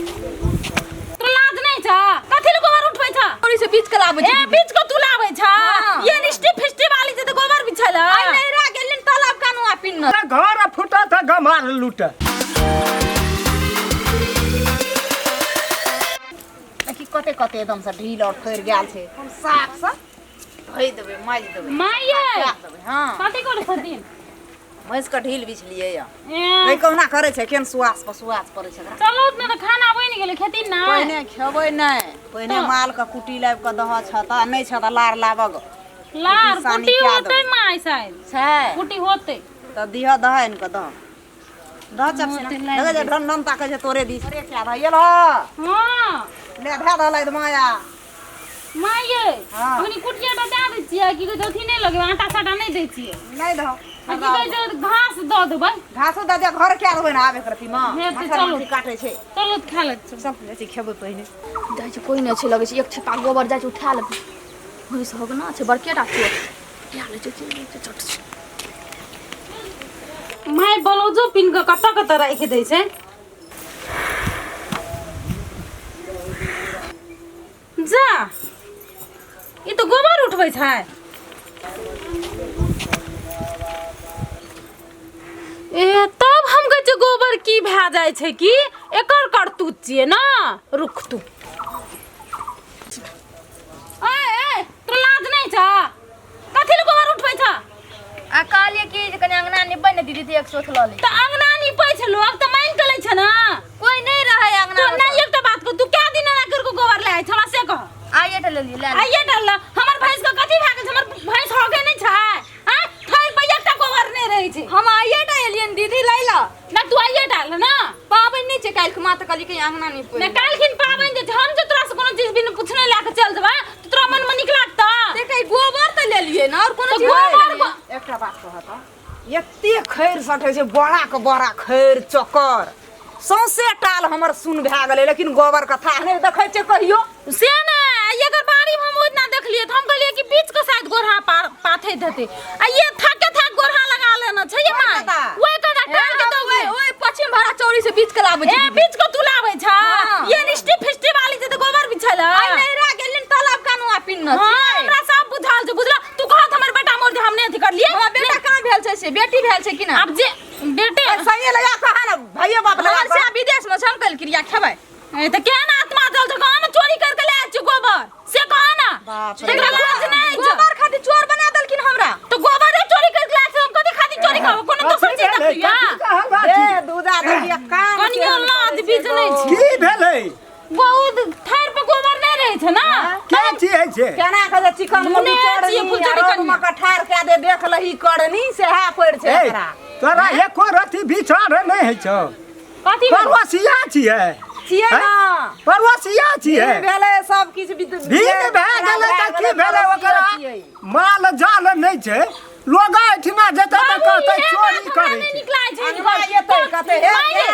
तोरा लाज नहि छ? कथी ले गोबर उठबै छ? थोड़ी से बीच के लाबै ए छी। बीच को तू लाबै छ? हाँ। ये निष्ठी फिष्टी वाली छै त गोबर बिछल। आ नैहरा गेलिन तालाब कानू आ पिन्न। घर फुटत गमार लूट। देखी कते कते एकदम से ढील और फैर गेल छै। हम साफ से धोइ देबै, माजि देबै। माइये कए देबै। हँ, कथी करै छथिन? भैंस के ढील बिछलियै या। ए, नहीं कहुना करै छै, केहन सुआस पर सुआस पड़ै छै एकरा। चलू ने तऽ खाना बनि गेलै, खेथिन ने? पहिने खेबै नहि, पहिने तऽ- माल के कुटी लाबि कऽ दह छ तऽ नहि छ तऽ लार लाबग। लार सानी कुटी कए होतै देबै। माय शायद छै कुटी होतै। तऽ दिह, दह आनि कऽ दह, दह चप मोती से लागि देखै छै गेल। ढन ढन ताकै छै तोरे दिस। तोरे क्या दह एलह? हँ। ले धए दह लैद माया। माय यै। हाँ। अखनी कुटिया टा दए दै छियै, की कहै छै, अथी नहि लगेबै, आटा साटा नहि दै छियै। नहि दह। आ की कहै छै, घास दऽ देबै। घासो दऽ दे, घर क्या देबै ने आब एक रत्ती मे। हे तऽ मच्छर चलू। माछी काटै छै। चलू तऽ खा लै छी। सब जाइ छी, खेबै पहिने। जाइ छै, कोइ नहि छै, लगै छै एक ठेपा गोबर जाइ छै उठा लेबै। भैंस होगना छै, बड़केटा चोर उठा लै छै, चलि जाइ छै चट से। माय ब्लाउजो पिन कऽ कतऽ कतऽ राखि दै छै। जा, ई तऽ गोबर उठबै छै। ए तब हम कहै छियै गोबर की भए जाइ छै, की एकर करतूत छियै ने? रुक तू। ए ए, तोरा लाज नहि छ? कथी ले गोबर उठबै छ? आ कहलियै कि जे कनि अंगना निपबै ने दीदी, तऽ एक सोथ लऽ ले। तऽ अंगना निपै छै लोक तऽ मानि कऽ लै छै ने। कोइ नहि रहै अंगना। तो नहि, एकटा बात कह, तू कए दिन एना करि कऽ गोबर लाय छै, हमरा से कह। आइए टा लेलियै, लए ले। आइए डरल हमर भैंस के कथी भए गेल छै? हमर भैंस होगे नहि छै? आँय, थैर पर एकटा गोबर नहि रहै छै। हम आइए टा एलियनि दीदी लै लए। ना तू आइए डाल ना। पाबनि नहि छै काल्हि माँ, तऽ कहलियै कि अंगना निपबै। ने काल्हिखिन पाबनि जे छै, हम जे तोरा से कोनो चीज बिन पूछने लए कऽ चल जेबै तऽ तोरा मनमे नीक लागतौ? ते गोबर तऽ लेलियै ने, आओर कोनो तऽ चीज नहि गोबर लेलियै। एकटा बात कहऽ तऽ, एते खैर सटै छै, बड़ा के बड़ा खैर चकर सौंसे टाल हमर सुन भए गेलै, लेकिन गोबर के थाह नहि देखै छियै कहियो। से ने एकर बाड़ी में हम ओहिना देखलियै तऽ हम कहलियै कि बीच के शायद गोरहा पाथैत हेतै, आ ये थाके थाक गोरहा लगा लेना छै ये माय। कता? ओहि कता टाल के दौग। ओहि ओहि पश्चिम भरा चौरी से बीच के लाबै ए छी। बीच के तू लाबै छ? हाँ। ये निष्ठी फिष्टी वाली छै तऽ गोबर बिछल। आइ नैहरा गेलियनि तालाब कानू आ पिन्न। हाँ, हमरा सब बुझल छै, बुझल? तू कहत हमर बेटा मर जे हम नहि अथी करलियै। हमर बेटा कहाँ भेल छै से? बेटी भेल छै कि ना? आब जे बेटे सही लगा कहा ने, भैया बाप लगा। हमर से विदेश में छै, हम कल क्रिया खेबै। ए तऽ केहन आत्मा जल छै, कहाँ चोरी करके ले आयल छी गोबर, से कह ना। बाप रे। तकरा लाज नहि छै। गोबर खातिर चोर बना देलखिन हमरा। तऽ गोबरे चोरी करके लायल छै, हम कथी खातिर चोरी करब? कोनो दोसर चीज देखलियै? ए दूधा देखिए काम। कनियो लाज बीज नहि छै। की भेलै? बहुत थैर पर गोबर नहि रहै छै ने। के चीज होइ छै? केना के जे चिकन मुने मधु छियै, चढ़नी फुलझड़ी आ कनिया। रोड मे के ठाढ़ कए दे, देख लही करनी सेहा पड़ि छै ए एकरा। तोरा एको रति विचार नहि होइ छौ? कथी भेलै? पड़ोसिया छियै। छियै हैं? ने। पड़ोसिया छियै। भीड़ भेलै सब किछु भीड़ भए गेलै तऽ की भेलै? ओकरा छियै। माल जाल नहि छै, लोग एहिठिना जेतै तऽ बाबू, कहतै इहे चोरी बात हमरा करै नहि छै। नीक लागै छै। अंगना एतै कतै, हे माय गे,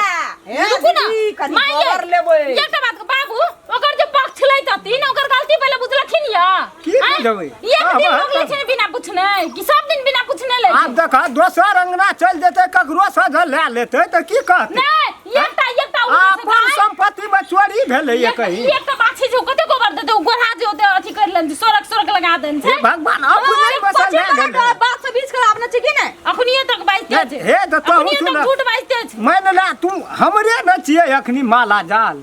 हे रुकू ना। दीदी, कनि माय गे, गोबर लेबै। एकटा बात कहू, बाबू, ओकर जे पक्ष लैतथिन, ओकर गलती पहिले बुझलखिन या? की आँय? बुझबै? एक हाँ, दिन हाँ, लोग लै छै ने बिना पूछने, कि सब दिन बिना पूछने लै छै? आब देख, दोसर अंगना चलि जेतै, ककरो से जे लए लेतै तऽ की कहतै? नहि, एकटा एकटा ओ जे छै अपन गाय, संपत्ति में चोरी भेलै ये कहीं। एकटा बाछी छै, ओ कते गोबर देतै? ओ गोरहा जे ओते अथी करि लेने छै, सोरक सोरक लगा देने छै। हे भगवान, अपने बसल पश्चिम भए भरा गेलै। बात से बीच के लाबने छै कि नहि? अखनिये तक बाजिते छै। हे तऽ तोहूँ अखनिये तक सुनह। झूठ बाजिते छै। मानि ले तू हमरे ने छियै अखनी माला जाल,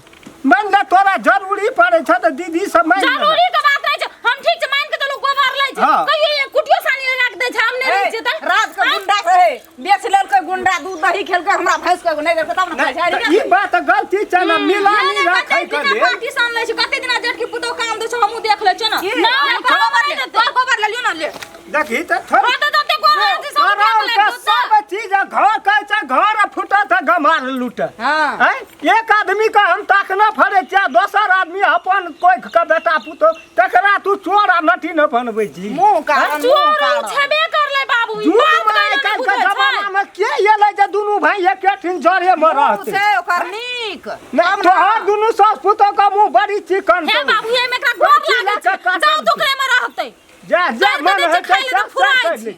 मानि ले तोरा जरूरी पड़ै छ तऽ दीदी से मानि ले। जरूरी के बात रहै छै, हम ठीक छै मान के चलू गोबर लै छै। हाँ। कहियो एक कुटियो सानी लगा के दै छै, हम नहि रहै छियै तऽ। रात के गुंडा रहे, बेच लेलकै गुंडा, दूध दही खेलकै, हमरा भैंस के नहि देलकै तब ने खाइ छै। तऽ ई बात गलती छै ने, मिलानी राखै के दिना लेल। पार्टी सान लै छै, कते दिना जेठ के पुतोह काम दै छै, हमहूँ देख लै छियै ने। की? नहि, गोबर नहि देतै। तोर गोबर लेलियो ने, ले। देखी तऽ थोड़े हँ तऽ तते गोबर छै, सब तोरा उठा के के लाबि देतौ। सब चीज घर कहै छै घर फुटत गमार लूट। हाँ। आँय? एक आदमी के हम ताकना फड़ै छियै, दोसर आदमी अपन कोख के बेटा पुतोह तकरा तू चोर आ नटी न बनबै छी। मुँह कारण, मुँह चोर ओ कारण। छेबे करलै बाबू, ई जुग बात में कहियो आइ नहि काल्हि के बुझै छै। जमाना में के एलै जे दुनू भाई एकेठिन जरे में मुँह रहतै? छै ओकर नीक। नहि, तोहर दुनू सास पुतोह के मुँह बड़ी चिकन हे छौ। बाबू, एहिमे एकरा गोर कोन चीज लागै लऽ कऽ छै, काटल जाउ छै? तऽ ओकरेमे रहतै। जा जा, तोड़ि कऽ मन दै छै हेतै खाइ लए तऽ सब फुराइ करि छै। ले।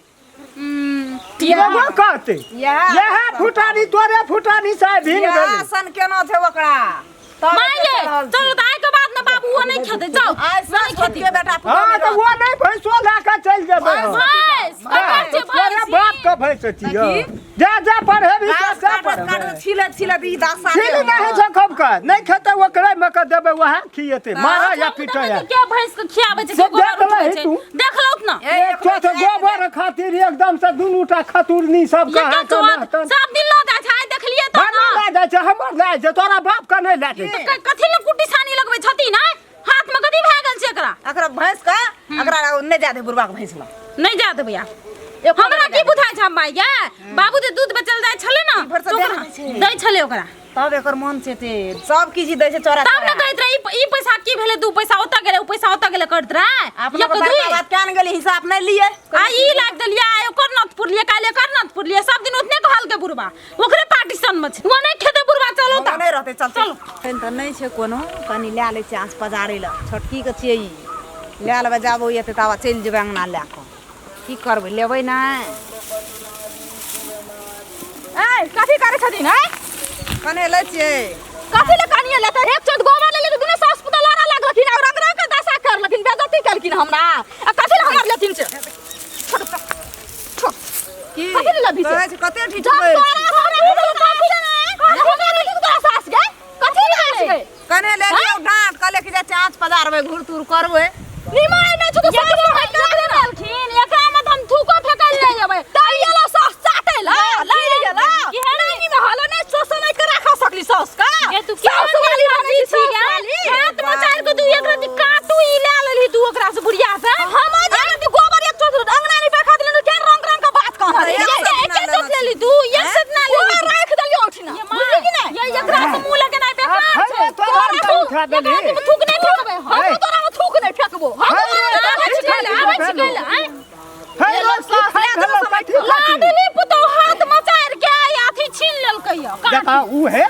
एगो कहतै इएह इएह फुटानी, तोरे फुटानी से भिन इएह गेलै। सन केना छै ओकरा तब। माय रहल छी। चलू तऽ आइ के बाद ने बाबू ओ नहि खेतै जाउ आइ नहि साँझ खेती के बेटा पुतोह हाँ नहि तऽ रहत। वो नहीं भैंसो लए कऽ चलि जेबै हम। भैंस ककर छै तोरे भैंस बाप के भैंस छियौ जा जा पढ़ेबी जा घास जा काटत पढ़ेबी काटत छिलत छिलत ई दशा छील नहि छै खूब के नहि खेतै ओकरे मे के देबै वएह खिएतै मारऽ या पीटऽ या के भैंस के खियाबै छै से के गोबर देख लही उठबै छै तू। देखलौ ने ए, चौथ गोबर खातिर एकदम से दुनू टा खतुरनी सब ये के के चोर सब दिन लऽ जाइ छै आइ देखलियै तऽ नहि ने लए जाइ छै हमर लए जाइ छै तोरा बाप के नहि लए जाइ छै कथी लए कुट्टी सानी लगबै छथिन आइ हाथ में कथी भए गेल छै एकरा एकरा भैंस के एकरा नहि जा दे बुढ़बा के भैंस लग नहि जा देबै आब हमरा की बुझाइ छै माय गे बाबू जे दूध बेचल जाइ छलै ने भर से तऽ दे ओकरा दै छै। दै छलै ओकरा तब एकर मन छै ते सब किछु दै छै चोरा तब ने कहैत रहे ई पैसा की भेलै दू पैसा ओतऽ गेलै ओ पैसा ओतऽ गेलै करैत रहे अपना एक बड़का दुई बात क्या ने गेली हिसाब नहि लिए आ ई लाग देलियै आइ ओकर नथ पुरलियै काल्हि एकर नथ पुरलियै सब दिन ओतने कहलकै बुढ़बा ओकरे पार्टीशन में छै ओ नहि खेतै बुढ़बा चलो ओ तऽ नहि रहतै चल चलू। चल तऽ नहि छै कोनो कनि लए लै छियै आँच पजारै लए छोटकी के छियै ई लए लेबै जाबो एतै ताबा चलि जेबै अङ्गना लए कऽ की करबै लेबै नहि ए कथी करै छथिन ए कने लै छियै कथी ले कनिए लेतै एक चोट गोबर ले लेते दुनू सास पुतोह लड़ऽ लगलखिन आ रंग रंग के दशा करलखिन बेइज्जती केलखिन हमरा आ कथी ले हमर लेथिन से छोड़ छोड़ की कथी ले लेबही से? कहै छै कते जब ठिठुबै तोरा हमरा कथी ले हमरा लेथिन तोरा सास गे कथी ले सास गे कने ले लियौ डाँट कहले कि जाइ छियै आँच पजारबै घूर तूर करबै निमाय नहि छौ तऽ सास के हटि एकरे देलखिन एकरा में तऽ हम थूको फेकल नहि जेबै तै एलो सास चाटै ला लै गेला केहन नहीं में हलो नहीं सोच समझ के राखा सकली सास का ये तू केहन सास वाली बाजी बनै छी छी गे? वाली हाथ में चारि के तू एक रति काटू ई ले लेलही तू ओकरा से बुढ़िया से हम जे तू गोबर एक चोट अंगना नहीं पे खातिर के रंग रंग के बात कह एक एक सेट एक ना चोट लेली तू एक सेट ना लेली पूरा राख देलियो उठिना ये माँ, बुझली कि नहीं ये एकरा से मुंह लगेनाइ बेकार आ, छै तोरा तोरा उठा देलही। एकरा से थूक नहि फेकबै हम हे। तोरा में थूक नहीं फेकबो हम हे, आबै छी कैले आबै छी कैले आँय? हे लोग की खाइ भेलौ कथी खातिर? लाडली पुतोह हाथ मचारि के आइ अथी छीन लेलकै यऽ देखा उ है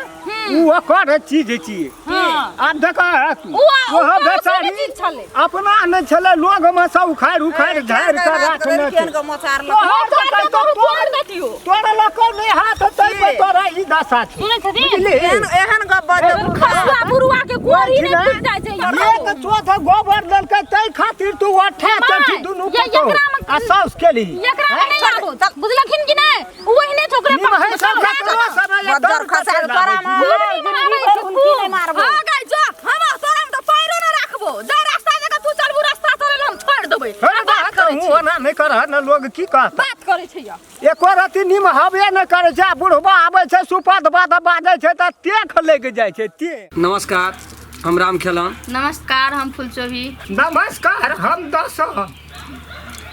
उ ओकर चीज छियै हँ। आब देखा है तू उ आ- ओहो उ बेचारी चीज छलै। अपना नहि छलै लोग में सब उखाड़ि उखाड़ि झाड़ि कऽ राखने छै केहन के मोचार लग तोहर तऽ तोड़ तोड़ तोड़ देतियो तोरा लऽ नहि हाथ तै पर तोरा ई दशा छै सुनै छथिन बुझली एहन एहन गप बाजब खसुआ बुढ़ुआ के गोरी नहि फुटि जाइ छै एक चोथ गोबर देलकै तै खातिर तू अठा चठी दुनू ये पुतोहु एकरामे- आ साउस केली एकरा में नहि आबो बुझलखिन कि नहि ओ ओहिने छोकरे निमहै सब ककरो समय बज्जर खसाल तोरा में खूब मारबो हां गाय जो हम तोरा में तो पैरो न राखबो जे रास्ता जगह तू चलबू रास्ता चले हम छोड़ देबै बात करै छी ओना नहि करह ने लोग की कहता बात करै छै या एको रति निमहबे नहि करै छै आ बुढ़बा आबै छै सुपत बात बाजै छै तऽ तेख लागि जाइ छै ते नमस्कार हम राम खेलन नमस्कार हम फुलचोभी नमस्कार हम दस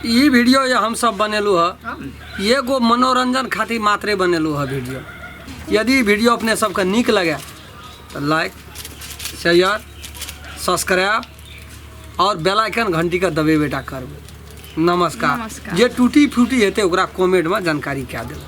ई वीडियो जे हमसब बनेलहुँ हँ एगो मनोरंजन खातिर मात्रे बनेलहुँ हँ वीडियो यदि ई वीडियो अपने सबके नीक लगे तऽ लाइक शेयर सब्सक्राइब आओर बेल आइकन घंटीके दबेबे टा करबै नमस्कार नमस्कार। जे टूटी फूटी हेतै ओकरा कमेंटमे जानकारी कए देबै।